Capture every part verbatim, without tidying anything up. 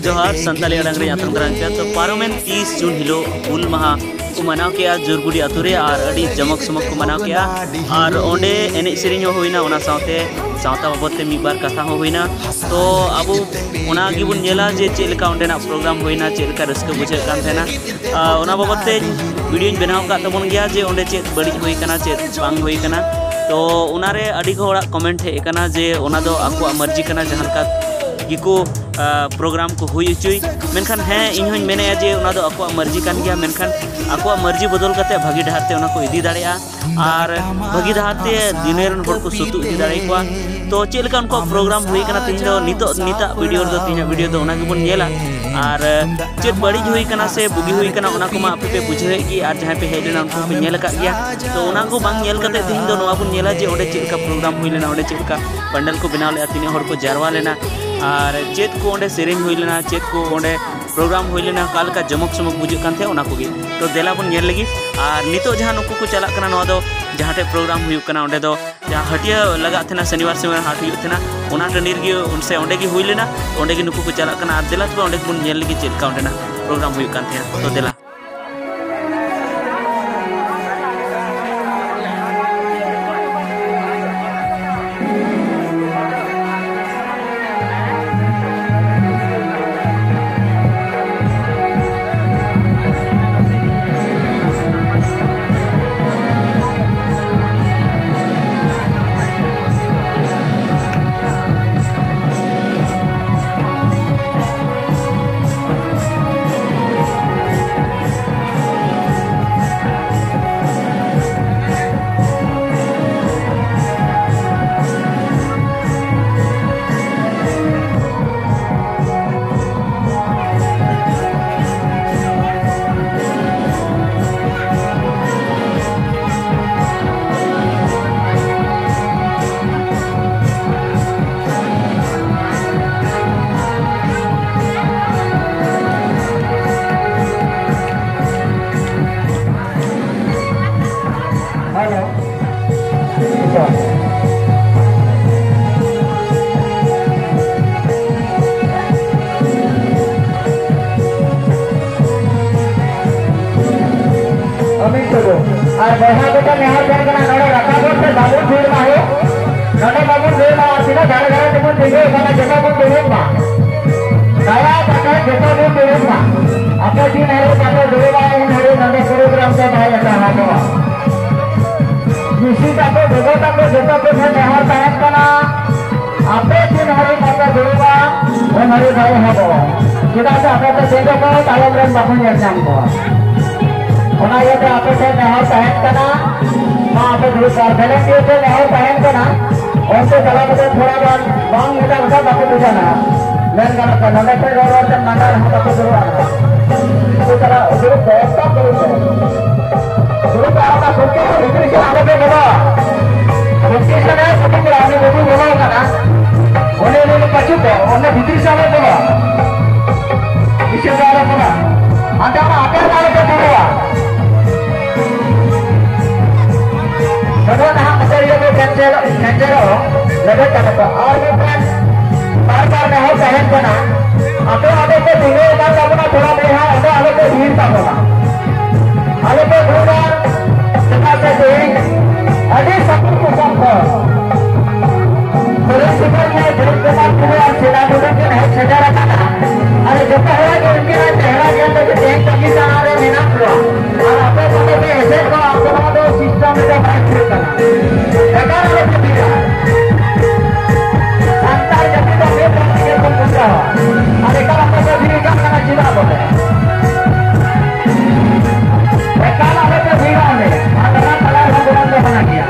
ᱡᱚᱦᱟᱨ, ᱥᱟᱱᱛᱟᱲᱤ ᱟᱲᱟᱝ ᱨᱮ ᱟᱛᱟᱝ ᱫᱟᱨᱟᱢ ᱯᱮ᱾ ᱛᱚ, ᱯᱟᱨᱚᱢᱮᱱ ᱛᱤᱥ ᱡᱩᱱ ᱦᱤᱞᱳᱜ ᱦᱩᱞ ᱢᱟᱦᱟ ᱠᱚ ᱢᱟᱱᱟᱣ ᱠᱮᱜᱼᱟ ᱡᱳᱨᱜᱩᱰᱤ ᱟᱛᱳ ᱨᱮ, ᱟᱨ ᱟᱹᱰᱤ ᱡᱚᱢᱚᱠ ᱥᱚᱢᱚᱠ ᱠᱚ ᱢᱟᱱᱟᱣ ᱠᱮᱜᱼᱟ᱾ ᱟᱨ ᱚᱸᱰᱮ ᱮᱱᱮᱡ ᱥᱮᱨᱮᱧ ᱦᱚᱸ ᱦᱩᱭᱱᱟ, ᱚᱱᱟ ᱥᱟᱶᱛᱮ ᱥᱟᱶᱛᱟ ᱵᱟᱵᱚᱫ ᱛᱮ ᱢᱤᱫ ᱵᱟᱨ ᱠᱟᱛᱷᱟ ᱦᱚᱸ ᱦᱩᱭᱱᱟ᱾ ᱛᱚ, ᱟᱵᱚ ᱚᱱᱟ ᱜᱮᱵᱚᱱ ᱧᱮᱞᱟ ᱡᱮ ᱪᱮᱫ ᱞᱮᱠᱟ ᱚᱸᱰᱮᱱᱟᱜ ᱯᱨᱳᱜᱨᱟᱢ ᱦᱩᱭᱱᱟ, ᱪᱮᱫ ᱞᱮᱠᱟ ᱨᱟᱹᱥᱠᱟᱹ ᱵᱩᱡᱷᱟᱹᱜ ᱠᱟᱱ ᱛᱟᱦᱮᱱᱟ᱾ ᱟᱨ ᱚᱱᱟ ᱵᱟᱵᱚᱫ ᱛᱮ ᱵᱷᱤᱰᱤᱭᱳᱧ ᱵᱮᱱᱟᱣ ᱟᱠᱟᱫ ᱛᱟᱵᱚᱱ ᱜᱮᱭᱟ ᱡᱮ ᱚᱸᱰᱮ ᱪᱮᱫ ᱵᱟᱹᱲᱤᱡ ᱦᱩᱭ ᱠᱟᱱᱟ, ᱪᱮᱫ ᱵᱟᱝ ᱦᱩᱭ ᱠᱟᱱᱟ᱾ ᱛᱚ, ᱚᱱᱟᱨᱮ ᱟᱹᱰᱤ ᱦᱚᱲᱟᱜ ᱠᱚᱢᱮᱱᱴ ᱦᱮᱡ ᱟᱠᱟᱱᱟ ᱡᱮ ᱚᱱᱟ ᱫᱚ ᱟᱠᱚᱣᱟᱜ ᱢᱟᱹᱨᱡᱤ ᱠᱟᱱᱟ, ᱡᱟᱦᱟᱸ ᱞᱮᱠᱟ ᱜᱮᱠᱚ, ᱟ, ᱯᱨᱳᱜᱨᱟᱢ ᱠᱚ ᱦᱩᱭ ᱦᱚᱪᱚᱭ᱾ ᱢᱮᱱᱠᱷᱟᱱ ᱦᱮᱸ, ᱤᱧ ᱦᱚᱧ ᱢᱮᱱᱮᱫᱼᱟ ᱡᱮ ᱚᱱᱟ ᱫᱚ ᱟᱠᱚᱣᱟᱜ ᱢᱟᱹᱨᱡᱤ ᱠᱟᱱ ᱜᱮᱭᱟ, ᱢᱮᱱᱠᱷᱟᱱ ᱟᱠᱚᱣᱟᱜ ᱢᱟᱹᱨᱡᱤ ᱵᱚᱫᱚᱞ ᱠᱟᱛᱮ ᱵᱷᱟᱹᱜᱤ ᱰᱟᱦᱟᱨ ᱛᱮ ᱚᱱᱟ ᱠᱚ ᱤᱫᱤ ᱫᱟᱲᱮᱭᱟᱜᱼᱟ᱾ ᱟᱨ ᱵᱷᱟᱹᱜᱤ ᱰᱟᱦᱟᱨ ᱛᱮ ᱫᱩᱱᱤᱭᱟᱹ ᱨᱮᱱ ᱦᱚᱲ ᱠᱚ ᱥᱩᱛᱩᱜ ᱤᱫᱤ ᱫᱟᱲᱮᱭᱟᱠᱚᱣᱟ᱾ ᱛᱚ, ᱪᱮᱫ ᱞᱮᱠᱟ ᱩᱱᱠᱩᱣᱟᱜ ᱯᱨᱳᱜᱨᱟᱢ ᱦᱩᱭ ᱠᱟᱱᱟ ᱛᱮᱦᱮᱧ ᱫᱚ, ᱱᱤᱛᱚᱜ, ᱱᱤᱛᱟᱜ ᱵᱷᱤᱰᱤᱭᱳ ᱨᱮᱫᱚ, ᱛᱮᱦᱮᱧᱟᱜ ᱵᱷᱤᱰᱤᱭᱳ ᱫᱚ ᱚᱱᱟ ᱜᱮᱵᱚᱱ ᱧᱮᱞᱟ᱾ ᱟᱨ ᱪᱮᱫ ᱵᱟᱹᱲᱤᱡ ᱦᱩᱭ ᱠᱟᱱᱟ ᱥᱮ ᱵᱩᱜᱤ ᱦᱩᱭ ᱠᱟᱱᱟ, ᱚᱱᱟ ᱠᱚᱢᱟ ᱟᱯᱮ ᱯᱮ ᱵᱩᱡᱷᱟᱹᱣᱮᱫ ᱜᱮ, ᱟᱨ ᱡᱟᱦᱟᱸᱭ ᱯᱮ ᱦᱮᱡ ᱞᱮᱱᱟ, ᱩᱱᱠᱩ ᱯᱮ ᱧᱮᱞ ᱟᱠᱟᱫ ᱜᱮᱭᱟ᱾ ᱛᱚ, ᱚᱱᱟ ᱠᱚ ᱵᱟᱝ ᱧᱮᱞ ᱠᱟᱛᱮ ᱛᱮᱦᱮᱧ ᱫᱚ ᱱᱚᱣᱟ ᱵᱚᱱ ᱧᱮᱞᱟ ᱡᱮ ᱚᱸᱰᱮ ᱪᱮᱫ ᱞᱮᱠᱟ ᱯᱨᱳᱜᱨᱟᱢ ᱦᱩᱭ ᱞᱮᱱᱟ, ᱚᱸᱰᱮ ᱪᱮᱫ ᱞᱮᱠᱟ ᱯᱟᱱᱰᱟᱞ ᱠᱚ ᱵᱮᱱᱟᱣ ᱞᱮᱫᱼᱟ, ᱛᱤᱱᱟᱹᱜ ᱦᱚᱲ ᱠᱚ ᱡᱟᱨᱣᱟ ᱞᱮᱱᱟ, ᱟᱨ ᱪᱮᱫ ᱠᱚ ᱚᱸᱰᱮ ᱥᱮᱨᱮᱧ ᱦᱩᱭ ᱞᱮᱱᱟ, ᱪᱮᱫ ᱠᱚ ᱚᱸᱰᱮ ᱯᱨᱳᱜᱨᱟᱢ ᱦᱩᱭ ᱞᱮᱱᱟ, ᱚᱠᱟ ᱞᱮᱠᱟ ᱡᱚᱢᱚᱠ ᱥᱚᱢᱚᱠ ᱵᱩᱡᱷᱟᱹᱜ ᱠᱟᱱ ᱛᱟᱦᱮᱸᱫ, ᱚᱱᱟ ᱠᱚᱜᱮ᱾ ᱛᱚ, ᱫᱮᱞᱟ ᱵᱚᱱ ᱧᱮᱞ ᱞᱮᱜᱮ᱾ ᱟᱨ ᱱᱤᱛᱚᱜ ᱡᱟᱦᱟᱸ ᱱᱩᱠᱩ ᱠᱚ ᱪᱟᱞᱟᱜ ᱠᱟᱱᱟ, ᱱᱚᱣᱟ ᱫᱚ ᱡᱟᱦᱟᱸ ᱴᱷᱮᱡ ᱯᱨᱳᱜᱨᱟᱢ ᱦᱩᱭᱩᱜ ᱠᱟᱱᱟ, ᱚᱸᱰᱮ ᱫᱚ ᱡᱟᱦᱟᱸ ᱦᱟᱹᱴᱭᱟᱹ ᱞᱟᱜᱟᱜ ᱛᱟᱦᱮᱱᱟ, ᱥᱚᱱᱤᱵᱟᱨ, ᱥᱚᱱᱤᱵᱟᱨ ᱦᱟᱴ ᱦᱩᱭᱩᱜ ᱛᱟᱦᱮᱱᱟ, ᱚᱱᱟ ᱴᱟᱺᱰᱤ ᱨᱮᱜᱮ ᱥᱮ ᱚᱸᱰᱮ ᱜᱮ ᱦᱩᱭ ᱞᱮᱱᱟ, ᱚᱸᱰᱮ ᱜᱮ ᱱᱩᱠᱩ ᱠᱚ ᱪᱟᱞᱟᱜ ᱠᱟᱱᱟ᱾ ᱟᱨ ᱫᱮᱞᱟ ᱛᱚᱵᱮ ᱚᱸᱰᱮ ᱜᱮᱵᱚᱱ ᱧᱮᱞ ᱞᱮᱜᱮ ᱪᱮᱫ ᱞᱮᱠᱟ ᱚᱸᱰᱮᱱᱟᱜ ᱯᱨᱳᱜᱨᱟᱢ ᱦᱩᱭᱩᱜ ᱠᱟᱱ ᱛᱟᱦᱮᱸᱫ᱾ ᱛᱚ, ᱫᱮᱞᱟ᱾ Hello. ᱟᱨ ᱵᱚᱭᱦᱟ ᱠᱚ ᱴᱷᱮᱱ ᱱᱮᱦᱚᱨ ᱡᱚᱝ ᱠᱟᱱᱟ, ᱱᱚᱰᱮ ᱨᱟᱠᱟᱵᱚᱜ ᱯᱮ, ᱵᱟᱵᱚᱱ ᱵᱷᱤᱲ ᱢᱟ ᱦᱳ᱾ ᱱᱚᱰᱮ ᱵᱟᱵᱚᱱ ᱵᱷᱤᱲ ᱢᱟ, ᱟᱨ ᱛᱤᱱᱟᱹᱜ ᱫᱷᱟᱨᱮ ᱫᱷᱟᱨᱮ ᱛᱮᱵᱚᱱ ᱛᱤᱸᱜᱩ ᱟᱠᱟᱱᱟ, ᱡᱚᱛᱚ ᱵᱚᱱ ᱫᱩᱲᱩᱵ ᱢᱟ᱾ ᱫᱟᱭᱟ ᱠᱟᱛᱮ ᱡᱚᱛᱚ ᱵᱚᱱ ᱫᱩᱲᱩᱵ ᱢᱟ᱾ ᱟᱯᱮ ᱛᱤᱱ ᱦᱟᱹᱨᱤᱡ ᱵᱟᱯᱮ ᱫᱩᱲᱩᱵᱟ, ᱩᱱ ᱦᱟᱹᱨᱤᱡ ᱱᱚᱰᱮ program ᱫᱚ ᱵᱟᱭ ᱮᱛᱚᱦᱚᱵᱚᱜᱼᱟ᱾ ᱢᱤᱥᱤ ᱛᱟᱠᱚ, ᱜᱚᱜᱚ ᱛᱟᱠᱚ, ᱡᱚᱛᱚ ᱠᱚ ᱴᱷᱮᱱ ᱱᱮᱦᱚᱨ ᱛᱟᱦᱮᱱ ᱠᱟᱱᱟ, ᱟᱯᱮ ᱛᱤᱱ ᱦᱟᱹᱨᱤᱡ ᱵᱟᱯᱮ ᱫᱩᱲᱩᱵᱟ, ᱩᱱ ᱦᱟᱹᱨᱤᱡ ᱵᱟᱭ ᱮᱦᱚᱵᱚᱜᱼᱟ᱾ ᱪᱮᱫᱟᱜ ᱥᱮ ᱟᱯᱮ ᱯᱮ ᱛᱤᱸᱜᱩ ᱠᱚᱜᱼᱟ, ᱛᱟᱭᱚᱢ ᱨᱮᱱ ᱵᱟᱠᱚ ᱧᱮᱞ ᱧᱟᱢ ᱠᱚᱣᱟ᱾ ᱚᱱᱟ ᱤᱭᱟᱹᱛᱮ ᱟᱯᱮ ᱴᱷᱮᱱ ᱱᱮᱦᱚᱨ ᱛᱟᱦᱮᱱ ᱠᱟᱱᱟ, ᱢᱟ ᱟᱯᱮ ᱫᱩᱲᱩᱵ ᱯᱮ᱾ ᱟᱨ volunteer ᱴᱷᱮᱱ ᱱᱮᱦᱚᱨ ᱛᱟᱦᱮᱱ ᱠᱟᱱᱟ, ᱚᱱᱛᱮ ᱪᱟᱞᱟᱣ ᱠᱟᱛᱮ ᱛᱷᱚᱲᱟ ᱜᱟᱱ ᱵᱟᱝ ᱢᱮᱛᱟ ᱞᱮᱠᱷᱟᱱ ᱵᱟᱠᱚ ᱵᱩᱡᱷᱟᱹᱣᱟ᱾ ᱢᱮᱱ ᱜᱟᱱᱚᱜ ᱠᱟᱱᱟ, ᱱᱚᱰᱮ ᱠᱷᱚᱱ ᱨᱚᱲ ᱨᱚᱲ ᱛᱮ ᱞᱟᱸᱜᱟ ᱨᱮᱦᱚᱸ ᱵᱟᱠᱚ ᱫᱩᱲᱩᱵᱼᱟ᱾ ᱩᱱᱠᱩ ᱪᱟᱞᱟᱜ, ᱫᱩᱲᱩᱵ ᱯᱮ, ᱮᱠᱫᱚᱢ ᱫᱩᱲᱩᱵ ᱯᱮ᱾ ᱫᱩᱲᱩᱵ ᱯᱮ, ᱟᱨ ᱚᱱᱟ ᱠᱚᱢᱯᱤᱭᱩᱴᱟᱨ ᱵᱷᱤᱛᱨᱤ ᱥᱮᱫ ᱟᱞᱚ ᱯᱮ ᱵᱚᱞᱚᱜᱼᱟ᱾ ᱠᱚᱢᱯᱤᱴᱤᱥᱚᱱ ᱨᱮ ᱥᱚᱛᱤ ᱠᱚᱲᱟ ᱩᱱᱤ ᱵᱟᱹᱵᱩᱭ ᱵᱚᱞᱚ ᱟᱠᱟᱱᱟ᱾ ᱩᱱᱤ, ᱩᱱᱤ, ᱩᱱᱤ ᱯᱟᱹᱪᱩ ᱠᱚ, ᱚᱸᱰᱮ ᱵᱷᱤᱛᱨᱤ ᱥᱮᱫ ᱟᱞᱚ ᱵᱚᱞᱚ᱾ ᱵᱤᱥᱮᱥ ᱫᱚ ᱟᱞᱚ ᱵᱚᱞᱚ᱾ ᱦᱟᱱᱛᱮ ᱟᱞᱚ, ᱦᱟᱱᱛᱮ ᱟᱞᱚ ᱯᱮ ᱵᱚᱞᱚᱜᱼᱟ᱾ ᱱᱚᱰᱮ ᱱᱟᱦᱟᱜ ᱟᱹᱥᱟᱹᱲᱤᱭᱟᱹ ᱠᱚ ᱠᱷᱮᱧᱪᱮᱨᱚᱜ, ᱠᱷᱮᱧᱪᱮᱨᱚᱜ ᱞᱮᱵᱮᱫ ᱠᱟᱛᱮ ᱠᱚ᱾ ᱟᱨ ᱢᱤᱫᱴᱮᱱ ᱵᱟᱨ ᱵᱟᱨ ᱱᱮᱦᱚᱨ ᱛᱟᱦᱮᱱ ᱠᱟᱱᱟ, ᱟᱯᱮ ᱚᱸᱰᱮ ᱯᱮ ᱛᱤᱸᱜᱩ ᱟᱠᱟᱱ ᱛᱟᱵᱚᱱᱟ, ᱛᱷᱚᱲᱟ ᱵᱚᱭᱦᱟ ᱚᱸᱰᱮ ᱟᱞᱚ ᱯᱮ ᱵᱷᱤᱲ ᱛᱟᱵᱚᱱᱟ, ᱟᱞᱚ ᱯᱮ ᱵᱷᱤᱲᱟ᱾ ᱪᱮᱫᱟᱜ ᱥᱮ ᱛᱮᱦᱮᱧ ᱟᱹᱰᱤ ᱥᱟᱺᱜᱤᱧ ᱫᱤᱥᱚᱢ ᱠᱷᱚᱱ ᱯᱩᱨᱟᱹ ᱥᱤᱠᱟᱹᱨᱤᱭᱟᱹ ᱫᱷᱤᱨᱤ ᱠᱩᱢᱟᱨ ᱴᱩᱰᱩ ᱟᱨ ᱥᱮᱱᱟ ᱴᱩᱰᱩ ᱠᱤᱱ ᱦᱮᱡ ᱥᱮᱴᱮᱨ ᱟᱠᱟᱱᱟ᱾ ᱟᱨ ᱡᱚᱛᱚ ᱦᱚᱲ ᱜᱮ ᱩᱱᱠᱤᱱᱟᱜ ᱪᱮᱦᱨᱟ ᱧᱮᱞ ᱛᱮᱜᱮ ᱛᱮᱦᱮᱧ ᱠᱟᱹᱢᱤ ᱛᱟᱲᱟᱜ ᱨᱮ ᱢᱮᱱᱟᱜ ᱠᱚᱣᱟ᱾ ᱟᱨ ᱟᱯᱮ ᱠᱚᱫᱚ ᱯᱮ ᱮᱥᱮᱫ ᱠᱚᱣᱟ, ᱟᱯᱮ ᱱᱚᱣᱟ ᱫᱚ system ᱨᱮᱫᱚ ᱵᱟᱭ ᱦᱩᱭᱩᱜ ᱠᱟᱱᱟ᱾ ᱮᱴᱟᱜ ᱟᱞᱚ ᱯᱮ ᱵᱷᱤᱲᱟ᱾ ᱥᱟᱱᱛᱟᱲ ᱡᱟᱹᱛᱤ ᱫᱚ ᱢᱤᱫ ᱫᱷᱟᱣ ᱛᱮᱜᱮ ᱵᱚᱱ ᱵᱟᱧᱪᱟᱣᱟ᱾ ᱟᱨ ᱮᱴᱟᱜ ᱟᱯᱮ ᱫᱚ ᱵᱷᱤᱲ ᱠᱟᱜ ᱠᱟᱱᱟ ᱪᱮᱫᱟᱜ ᱵᱚᱞᱮ? ᱮᱠᱟᱞ ᱟᱞᱚᱯᱮ ᱵᱷᱤᱲᱚᱜ ᱢᱮ᱾ ᱟᱨ ᱚᱱᱟ ᱛᱟᱞᱟ ᱨᱮᱦᱚᱸ ᱵᱚᱱ ᱫᱚᱦᱚ ᱜᱮᱭᱟ᱾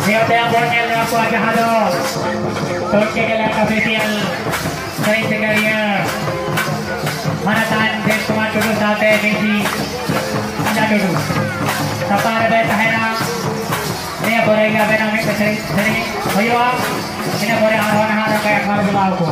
ᱱᱤᱭᱟᱹ ᱛᱟᱭᱚᱢ ᱵᱚᱱ ᱧᱮᱞ ᱧᱟᱢ ᱠᱚᱣᱟ ᱡᱟᱦᱟᱸ ᱫᱚ ᱛᱚᱲᱠᱮ ᱜᱮᱞᱮ ᱚᱯᱷᱤᱥᱤᱭᱟᱞ ᱥᱮᱨᱮᱧ ᱥᱮᱠᱟᱨᱤᱭᱟᱹ ᱢᱟᱱᱚᱛᱟᱱ ᱫᱮᱵ ᱠᱩᱢᱟᱨ ᱴᱩᱰᱩ ᱥᱟᱶᱛᱮ ᱵᱤᱱᱛᱤ ᱯᱟᱸᱡᱟ ᱴᱩᱰᱩ ᱥᱟᱯᱲᱟᱣ ᱨᱮ ᱛᱟᱦᱮᱱᱟ᱾ ᱱᱤᱭᱟᱹ ᱯᱚᱨᱮ ᱜᱮ ᱟᱵᱮᱱᱟᱜ ᱢᱤᱫᱴᱮᱱ ᱥᱮᱨᱮᱧ ᱥᱮᱨᱮᱧ ᱦᱩᱭᱩᱜᱼᱟ᱾ ᱤᱱᱟᱹ ᱯᱚᱨᱮ ᱟᱨᱦᱚᱸ ᱱᱟᱦᱟᱜ ᱨᱚᱠᱚᱡ ᱟᱠᱷᱲᱟ ᱨᱮ ᱵᱚᱞᱟᱣ ᱠᱚ᱾